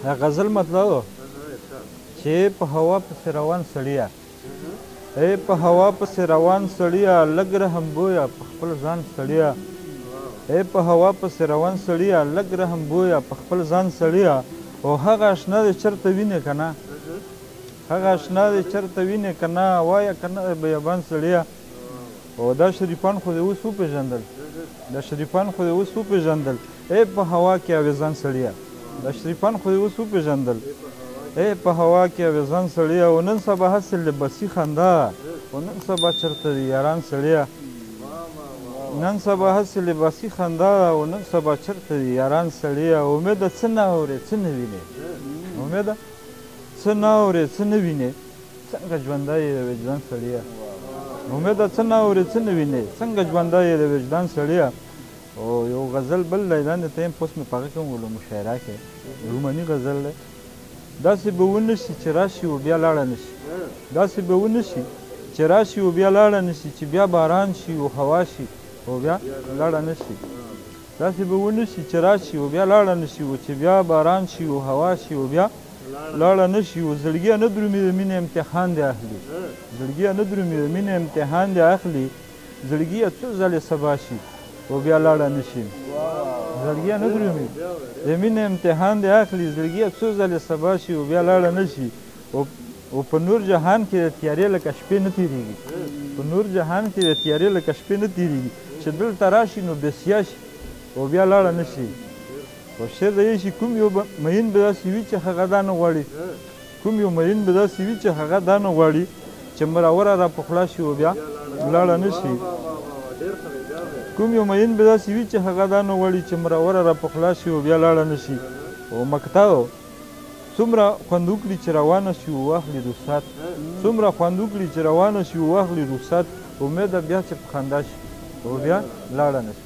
دا غزل مطلب چې په هوا پسې روان سړیه، ای په هوا پسې روان سړیه، لږ رحم بویه په خپل ځان سړیه. ای په هوا پسې روان سړیه، لږ رحم بویه په خپل ځان سړیه. او هغه اشنا دې چېرته وینې که نه، هغه اشنا دې چېرته وینې که نه، وایه که نه بیابان سړیه. او دا شریفان خو دې اوس وپېژندل، دا شریفان خو دې اوس وپېژندل، ای په هوا کې اویزان سړیه. دا شریفان خو دې اوس وپېژندل، ای په هوا کې اویزان سړیه. او نن سبا هسې لباسي خندا، او نن سبا چېرته دي یاران سړیه. نن سبا هسې لباسي خندا، او نن سبا چېرته دي یاران سړیه. امیده څه نه اورې څه نه وینې، امیده څه نه اورې څه نه وینې، څنګه ژوندی یې د وجدان سړیه. امیده څه نه اورې څه نه وینې، څنګه ژوندی یې د وجدان سړیه. او یو غزل بل دی، دا ته یم پوس مې په هغه کې هم ولو مشاعره کې، روماني غزل دی. داسې به ونه شي چې راشي او بیا لاړه نه شي، داسې به ونه شي چې راشي او بیا لاړه نه شي، چې بیا باران شي او هوا شي او بیا لاړه نه شي. داسې به ونه شي چې راشي او بیا لاړه نه شي، او چې بیا باران شي او هوا شي او بیا لاړه نه شي. او زړګیه نه درومي د مینې امتحان دی اخلي، زړګیه نه درومي د مینې امتحان دی اخلي، زړګیه څو ځلې سبا شي او بیا لاړه نه شي. زړګیه نه درومي د مینې امتحان دی اخلي، زړګیه څو ځلې سبا شي او بیا لاړه نه شي. او په نور جهان کې د تیارې لکه شپې نه تېرېږي، په نور جهان کې د تیارې لکه شپې نه تېرېږي، چې دلته راشي نو بسیا شي او بیا لاړه نه شي. او شعر د یې شي کوم یو مین به داسې وي چې هغه دا نه غواړي، کوم یو مین به داسې وي چې هغه دا نه غواړي، چې مروره را پخلا شي او بیا لاړه نه شي. کوم یو مین به داسې وي چې هغه دا نه غواړي، چې مروره را پخلا شي او بیا لاړه نه شي. او مکتب څومره خوند وکړي چې روانه شي او واخلي رخصت، څومره خوند وکړي چې روانه شي او واخلي رخصت، امیده بیا چې په خندا شي او بیا لاړه نه شي.